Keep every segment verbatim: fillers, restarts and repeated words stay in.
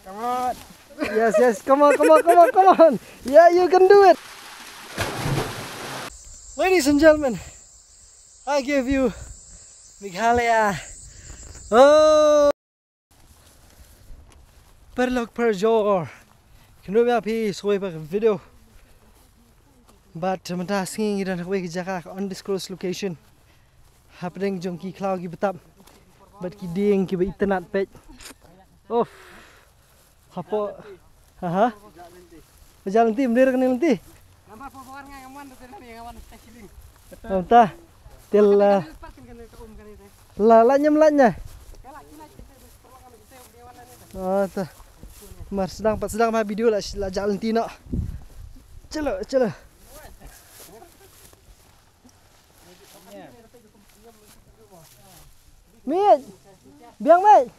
Come on. Yes, yes, come on, come on, come on, come on. Yeah, you can do it. Ladies and gentlemen, I give you Meghalaya. Oh. Paralok parajor. Kynduh ïa phi shuwa ba video. Bad mynta sngi ngi don ha kawei ka jaka ka undisclosed location. Hapdeng jong ki khlaw ki btap. Bad ki dieng kiba itynnad peit. Of. Hapoh. Aha. Ba jah lynti, mynta kane lynti. Mynta. Til, uh, la, la nyam la nya. Oh, ta. Mar sdang pat sdang ma video la, la jah lynti noh. Chalo, chalo. Miej. Biang miej.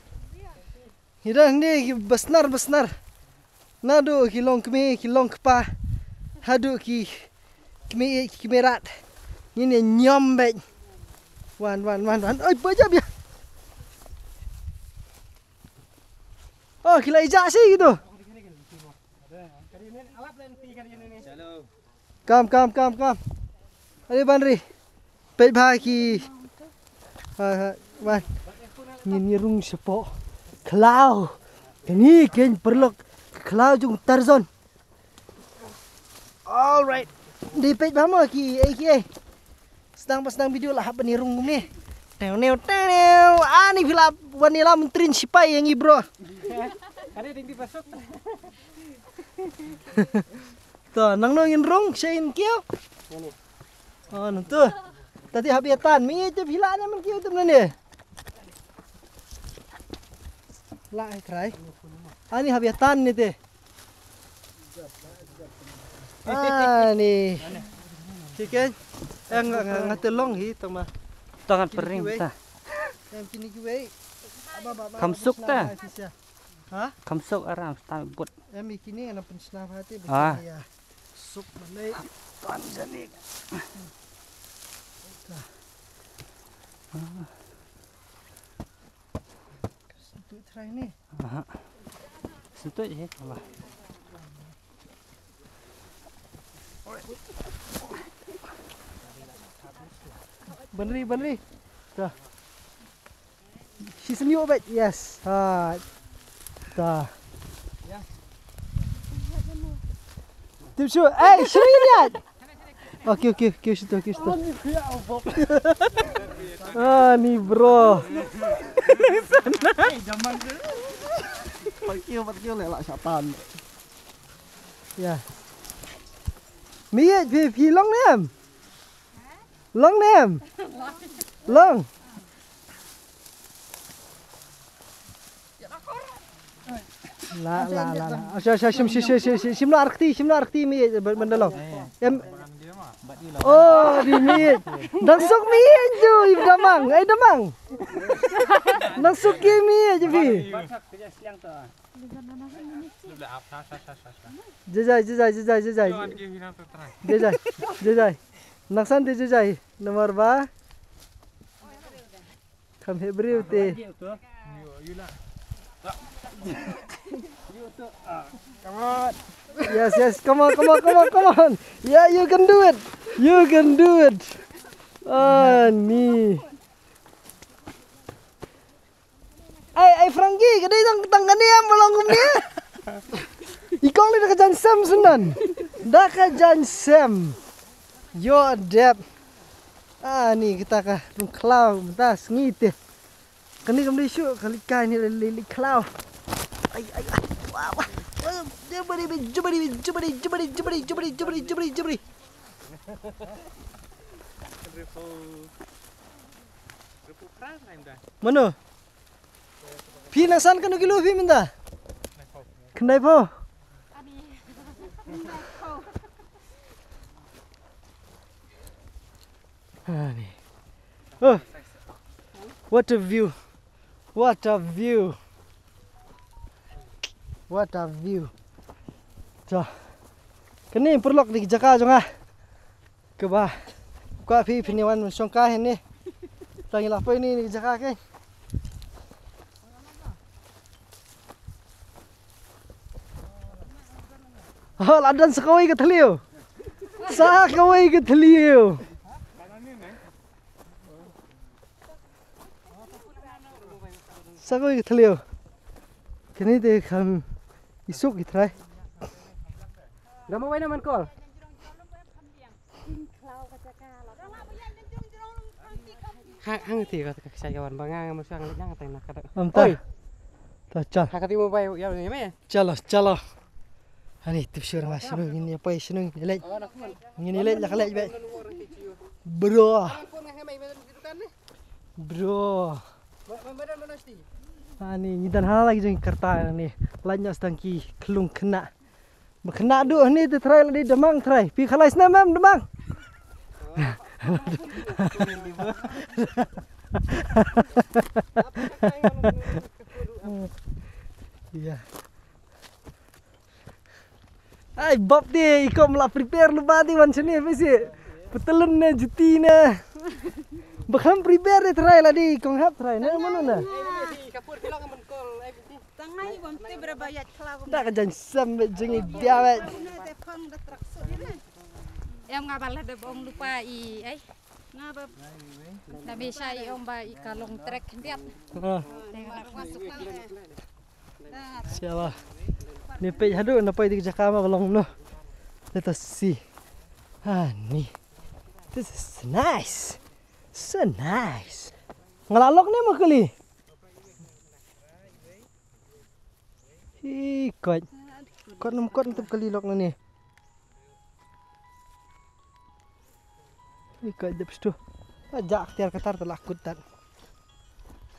Ngi don hangne ki basnar basnar. Naduh ki long kmie ki long kpa. Haduh ki kmie ïeit ki kmie rat. Ngin ïa ñiom beit. Wan wan wan wan. Oi, ba jap ïa. Oh, ki la ïa jah shi kito. Kam, kam, kam, kam. Ari ban ri. Peit bha ki. Ha, ha, ban. Ngin ïa rung shapoh khlaw. Kane keiñ paralok, khlaw jong Tarzan. All right. Dei peit bha mo ki, eh, ki, eh. Sdang ba sdang video la hap ban ïa rung kumne. Tew, new, tew, new. Ani phi la wan ïa la myntrin sipai ïa ngi, bro. Kane ding di masuk. To, nangno ngin rung, sha in kiew. Ngani. Oh, nangtu. Tati hap ïa tan, mi ïa te phi la ne man kiew tum ne. La ai trai. Ani hap ïa tan ne te. Ani. Chicken. Eh, nga, nga, nga te long hi, tama. Tangan pering ta. Em kini kiwei. Aba, ba, ba, Kam suk ta. Ha? Kam suk aram stam but. Em kini ana pensna hati Ah. Ya. Suk balai. Tan jani. Sentuh try ni. Aha. Sentuh je, Allah. Benri, benri. Dah. Shi sniu bet. Yes. Ha. Dah. Tip shu. Eh, shu ni. Okay, okay, okay, situ, okay, situ. Ah, ni bro. Parkir, parkir lelak syaitan. Ya. Miet, pi, pi long nem. Long nem. Long. La, la, la, la. Asha, asha, shim, shim, shim, shim, shim, shim, la arkti, shim, la arkti, mi, eh, ben, ben, long. Em. Oh, di mi. Dang suk mi, eh, ju, i damang, eh, damang. Dang suk ki mi, eh, ju, pi. Jajai, jajai, jajai, jajai. Jajai, jajai. Nang san di jajai. Nomor ba. Kam he briew te. Come on. Yes, yes. Come on, come on, come on, come on. Yeah, you can do it. You can do it. Ah, ni. Ai, ai, Frankie, ka dei tang, tang kane am ba long kumne. I kong ni da ka jan sem syndan. Da ka jan sem. Yo, dep. Ah, ni kita ka rung khlaw, mynta sngi te. Kane kam dei shuh, ka leit kai ni leit, leit, leit khlaw. Ai, ai, ai. Wah, wah. Jabari, jabari, jabari, jabari, jabari, jabari, jabari, jabari. Mano? Phi nang san kano kilo phi mynta? Khyndai phew. Ani. Oh, what a view. What a view. What a view. To. Kane paralok dei ka jaka jong nga. Kaba kwah phi phin ïa wan shongkai hangne. Tang ïa la poi ni ni jaka ke. Oh, la don sa kawei ka thliew. Sa kawei ka thliew. Sa kawei ka thliew. Kane te kham isuk ki trai. Dah mau main aman kol. Hang hang ti ka ka sa yawan ba nga nga masang lek nga tang na ka. Am ta. Oi. Ta chal. Ha ka ti mo bai ya ni me. Chalo, chalo. Ani tip sure ma sino ngin ya pai sino ngin lek. Ngin lek la ka lek be. Bro. Bro. Ani ngi dan hala lagi jeng kerta ni. Lanya stang ki klung kena. Ba kena du ni te trai la di demang trai. Pi khalai snem em demang. Iya. Ai bab di ikom la prepare lu ba di wan sini apa sih? Petelun ne juti ne. Ba kham prepare di trai la di kong hap trai ne mano ne. Tang ngai bom ti bra ba yat khlaw. Da ka jan sam be jing i dia be. Em nga ba la de bong lupa i ai. Nga ba da me sha i ong ba i ka long trek diat. Ah. Te nga ba masuk ka. Siala. Ni peit haduh na peit di ka jaka ma ka long no. Let us see. Ah ni. This is nice. So nice. Nga la lok ne ma kali. Hi kot. Kot nam kot nam tep kali lok na ni. Hi kot dep stu. Ah, jak tiar katar ta la kut tat.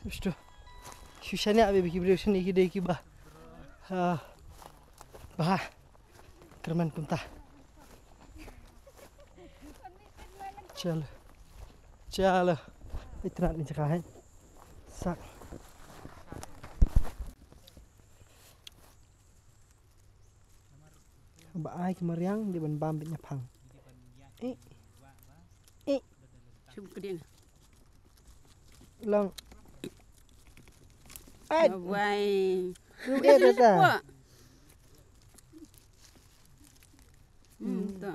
Dep stu. Shu shane abi biki breu shane ki dei ki ba. Ah. Ba. Kerman kumta. Chalo. Chalo. Itna ni jaka hai. Sak. Ba ai ki mariang di ban bam bit nya phang. Eh. Eh. Chum keding. Long. Ai. Wai. Lu eh ta ta. Hmm, ta.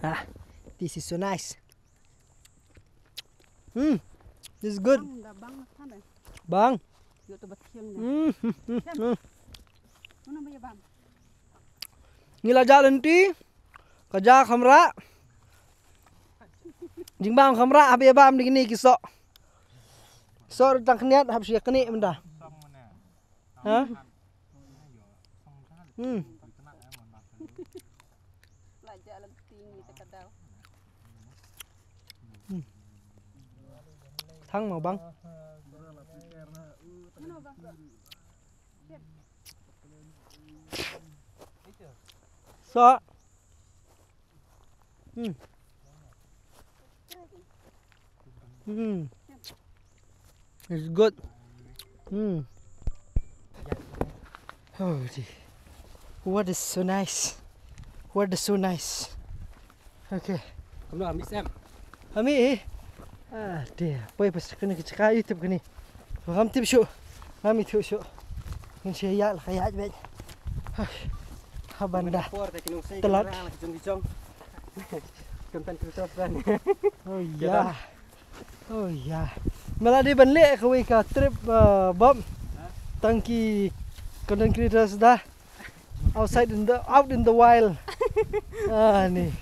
Ah, this is so nice. Hmm, this is good. Bang, da bang, kan, eh? Bang. Yo to bat siang, eh. Hmm, hmm, hmm, hmm. Mana ba ya bang? Ngi la ja lynti, ka ja khamra. Jingbam khamra hap ïa bam de kine ki soh. Soh tang khniat hap shu ïa knieh mynta. Ha? Hmm. Hmm. Thang mo bang. Soh. Hmm. Hmm. It's good. Hmm. Oh, di. What is so nice? What is so nice? Okay. Kamu ambil Sam. Ami eh. Ah, dia. Poi pas kena kecekak itu kena. Ngam tip shu. Ngam itu shu. Ngan shu ïa la ka ïa bet. Hah. Haban dah. Por ta kinung sei. Telat. Kinara la kijong kijong. Konten creator kan. Oh ya. Oh ya. Mela di ban leh kawei ka trip, uh, Bob. Tang ki content creators da. Outside in the, out in the wild. Ah ni.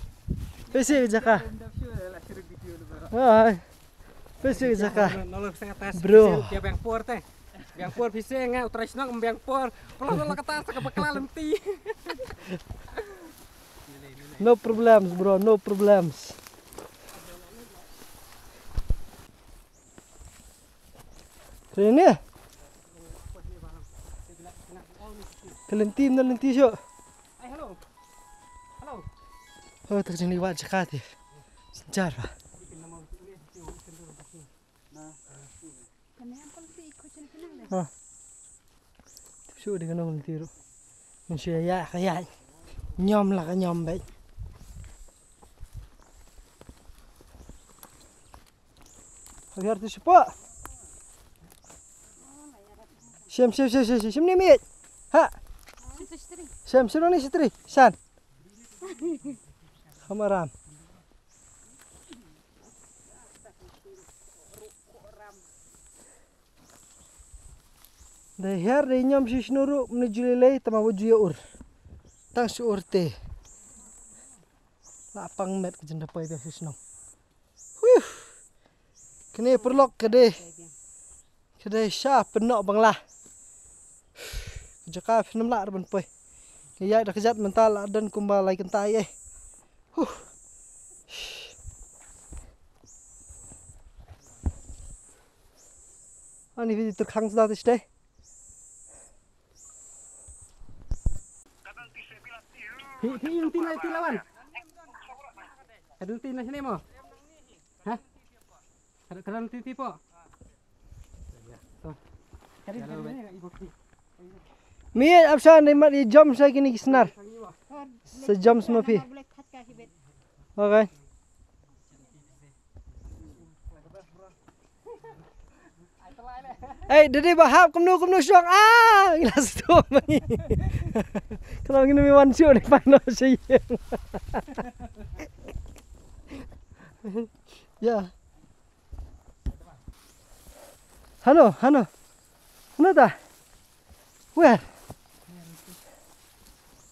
Pesi jaka. Ah. Pesi jaka. Bro. Dia bang por te. Bang por pisi nga utrai snok bang por. Pelan la kata sa ka bakla lenti. No problems, bro, no problems. Sini. Ka lenti, na lenti shu. Oh, tak jeng liwat jaka te. Senjar ba. Ha. Tip shu de ka nong lenti ruh. Ngan shu ïa ka ïa. Ñiom la ka ñiom beit. Hajar tu sepa. Shem, shem, shem, shem, shem ni mit. Ha. Shem, shem ni sitri. Shan. Kham aram. Dei hiar dei ñiom shi shnuru mne juli lei tama wa juya ur. Tang shi ur te. La pang met ka jinda poi bia shi shnong. Huh. Kane pyrlok ka dei. Ka dei sha pynok bangla. Ka jaka phin ym lah ban poi. Ka ïaid da ka jat mynta la don kumba lai kynta ei. Huh. Ani video terkhang sudah tu stay. Hi hi yung tinai tilawan. Kadang tinai sini mo. Hah? Kadang kadang titi po. Mi apsa ni mat i jom sa kini ki snar. Sa jom sama phi. Okay. Ei, dadi ba hap kumno kumno shong. Ah, ila sto mangi. Kalau ngin mi wan shu ni pan no shu. Ya. Hano, hano. Hano ta? Where?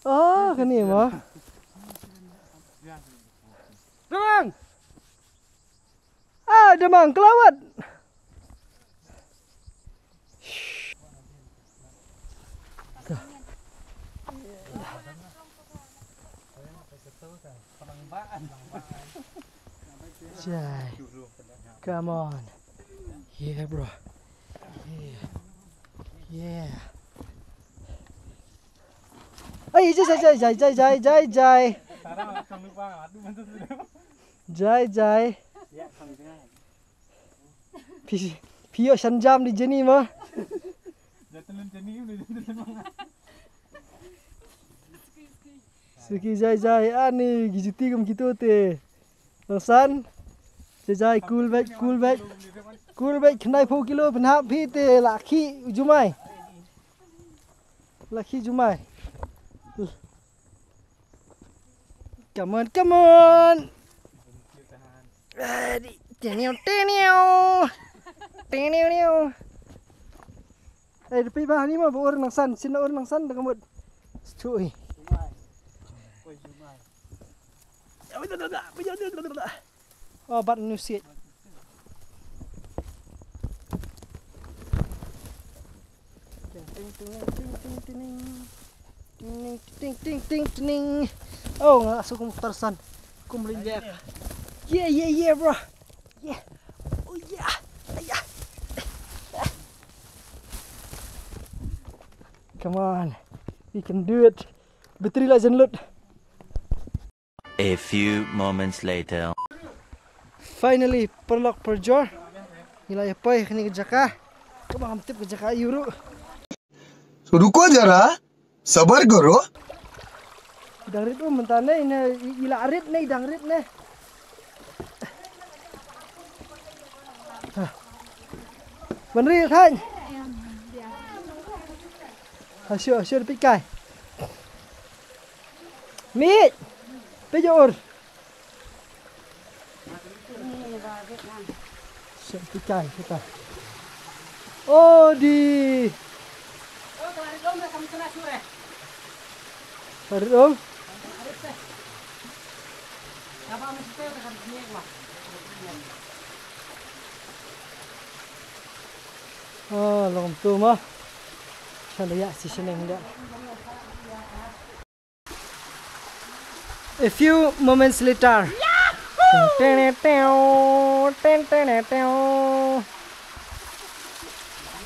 Oh, kani mo. Demang. Ah, demang kelawat. Jai. Come on. Yeah, bro. Yeah. Yeah. Ai, jai, jai, jai. Jai, jai. Phi, phi ïoh shan jam di Jenny ma. Suki jai jai ani ki juti kum kitu te. Nang san. Jai jai cool bag, cool bag. Cool bag khnai phew kilo pynhap phi te la khi jumai. La khi jumai. Come on, come on. Ready. Tiniu, tiniu. Tiniu, niu. Eh, depi ba ni ma ba ur nang san, sin ur nang san da kamut. Stui. Oh, bat nu sit. Ting ting ting ting ting. Oh, nga sukum Tarzan. Kum rinjek. Yeah, yeah, yeah, bro. Yeah. Oh yeah. Yeah. Come on. We can do it. Battery la jan lut. A few moments later. Finally, paralok parajor. Ngi la ïa poi ha kane ka jaka. Kaba ngam tip ka jaka aïu ruh. रुको जरा, सबर करो। Dang rit um mynta ne, ne i la rit ne, dang rit ne. Ha. Ban rit than. Ha shu, shu pit kai. Mit. Peit ïa ur. Shu pit kai kita. Odi. Rit um. Oh, long tu ma. Sha la ïa si shaneng da. A few moments later. Ten, ten, ten, ten, ten, ten.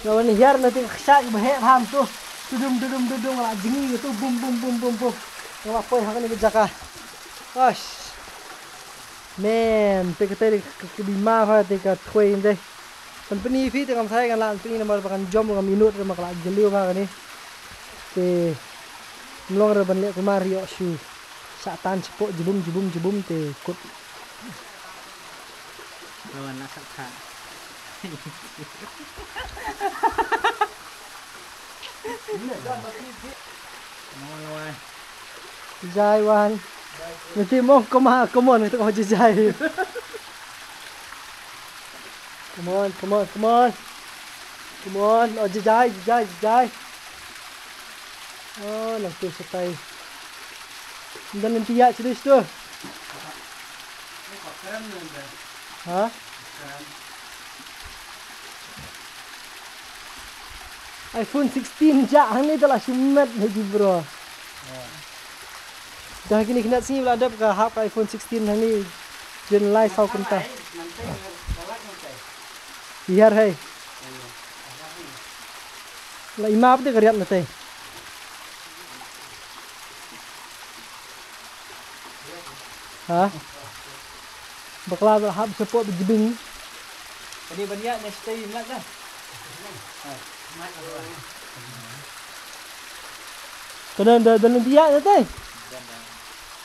Nga wan hiar na te ka kshaid ba heh bha tu. Tudum, tudum, tudum, la jngi tu, bum, bum, bum, bum, bum. Nga la poi ha kane ka jaka. Osh. Man, te ka te ka, ka, ka bima pha te ka thwei te. Pan pyni phi te kam thai kan la pyni namar ba kan jom kam inut namar ka la jylliew pha kane. Te mlong re ban leh kumar ïoh shu. Shah tan shapoh jibum, jibum, jibum te kut. Kawan nak kat. Jai wan. Nanti mo, come on, come on, nanti kau jai. Come on, come on, come on. Come on, oh, jai, jai, jai. Oh, nanti setai. Dan nanti ya, serius tu. Ha? iPhone sixteen ja hangne da la shimet ne ji bro. Da kine kine sngi la dep ka hap ka iPhone sixteen hangne jin lai saw kynta. Ïar hei. La ima bde ka riat na te. Ha? Bakla ba hap shapoh ba jibing. Kani ban ïa ne stay mat lah. Kena da da lynti ïa ne te.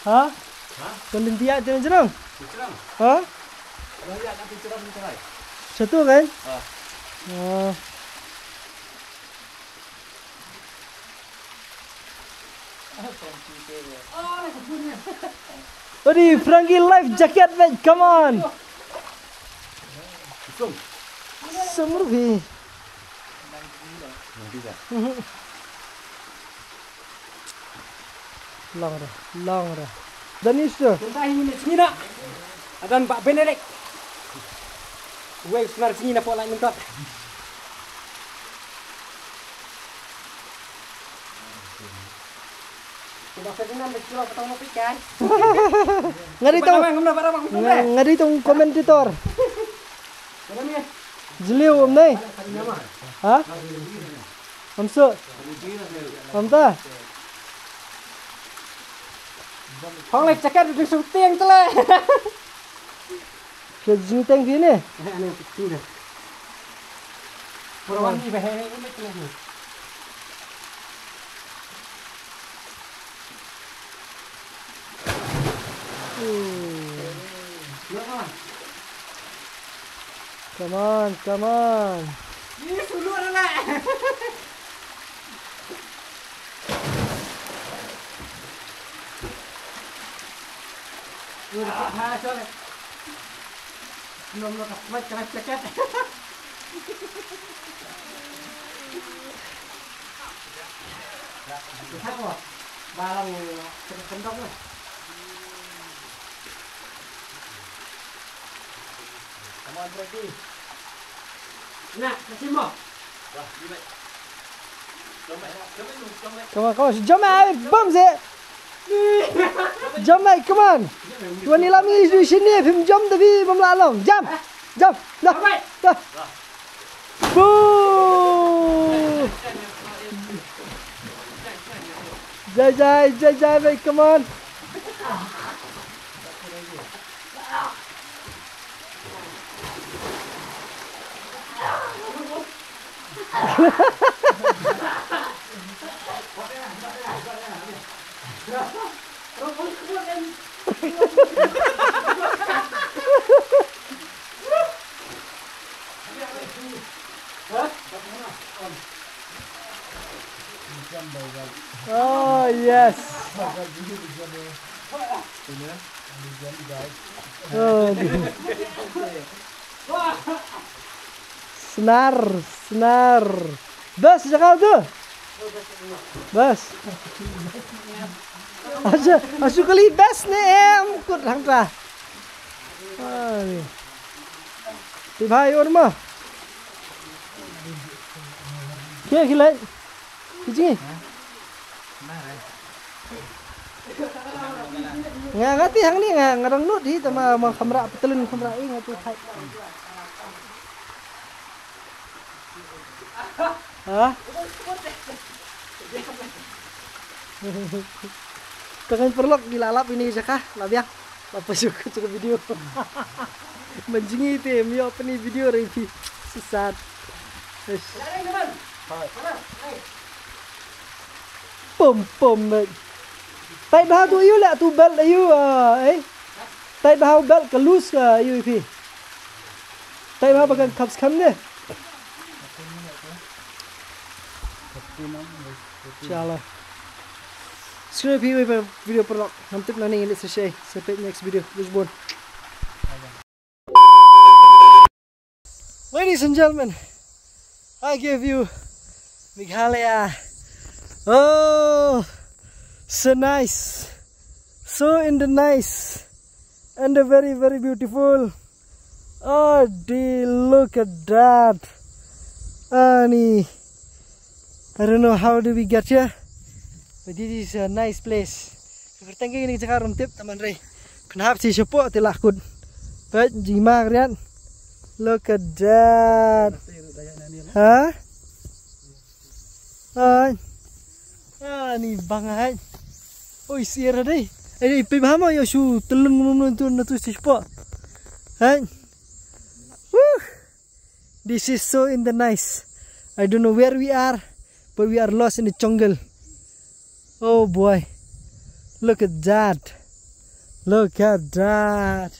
Ha? Da lynti ïa te jrong. Ha? Satu kan? Oh. Odi, Frankie life jacket, mate, come on. Summer bhi. Long re, long re. Danish tu. Tentang ini sini nak. Adan Pak Benedict. Wei senar sini nak polak nyentot. Ngari tong, ngari tong komentator. Jliu um nei. Ha? Am su. Am ta. Hong lek jaket di su tiang tele. Ke jingteng phi ne? Come on, come on. Come on, come on, come on, jump, eh, bum, eh. Jump, eh, come on. Tuan ni lami isu sini, phim jump tapi bum la long. Jump, jump, dah, dah. Boo! Jai, jai, jai, jai, mate, come on. Oh, yes. Oh, snar, snar. Bas, jaka tu. Bas. Aja, asu kali bas ne em kut hangta. Ai. Ti bhai or ma. Ke khilai. Ki jing. Nga nga ti hang ni nga nga dang nud hi tama ma khamra petelin khamra i nga ti thai. Ha? Ka kan perlok di lalap ini jaka labiang. Lapa suk ka video. Menjingi te mio peni video revi. Sesat. Pom pom. Tai bah tu iu la tu bel iu eh. Tai bah bel ka lus ka iu phi. Tai bah ba kan khap skam de. Chala. Subscribe hi wei video paralok. Ngam tip nangne ngin leit sa shaei. Sa peit next video. Wishbone. Ladies and gentlemen, I give you Meghalaya. Oh, so nice. So in the nice. And the very, very beautiful. Oh, dear, look at that. Ani. I don't know how do we get here, but this is a nice place. Kyrteng kane ka jaka ruh ngam tip, tang ban rei. Phin hap sha shapoh te lah kut. Peit, jingma ka riat. Look at that. Ha? Hai. Ani bang hai. Oi, sir dei. Ai, peit bha mo, ïoh shu tylun ngum ngum tu na tu shapoh. Hai. Woo. This is so in the nice. I don't know where we are, but we are lost in the jungle. Oh boy. Look at that. Look at that.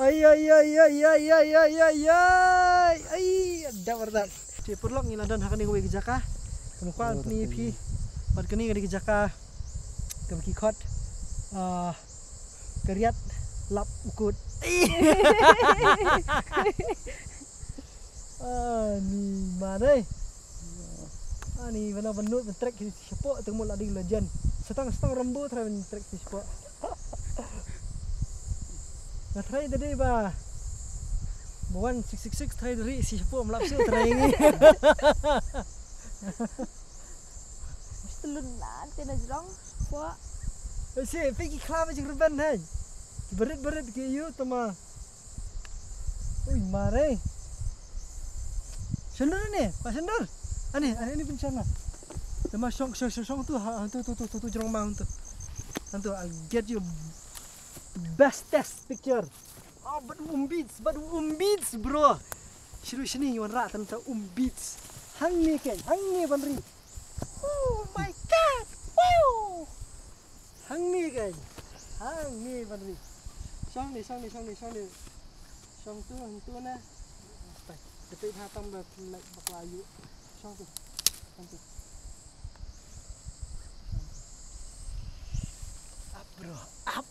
Ai, ai, ai, ai, ai, ai, ai, ai, ai. Ai, da war da. Te paralok, ngi la don ha kane kawei ka jaka. Kan kwah pyni ïa phi. Bad kane ka dei ka jaka kaba ki khot, ah, ka riat lap u kut. Ani ma dei. Ani, ban nud ban trek shapoh te mut la dei legend. Sa tang, sa tang Rambo trai ban trek shapoh. Nga trai da dei ba. Ba wan six six six trai da ri shapoh, ym lap shuh trai ngi. Mesti lun na te na jrong. Kwah. Eh, si, peit ki khla ba jingrben hai. Barit barit ki ïoh tama. Ui, mare. Shandor ne, pa shandor. Ani, ani, ani pun shanga. Tama shong, shong, shong, shong tu, ha, tu, tu, tu, tu, tu, jrong ma tu. Antu, I'll get you bestest picture. Oh, but um beats, but um beats, bro. Shiru shini yuan ra tan ta um beats. Hangne ken, hangne ban ri. Oh my God, wow. Hangne ken, hangne ban ri. Shong ni, shong ni, shong ni, shong ni. Shong tu, tu na. Pai, tepi ha tam ba like bakla yu. Shong tu, shong tu. Up, bro, up.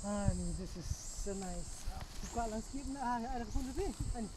Ani, this is so nice. Buka landscape na, ah, ada pun tu. Ani.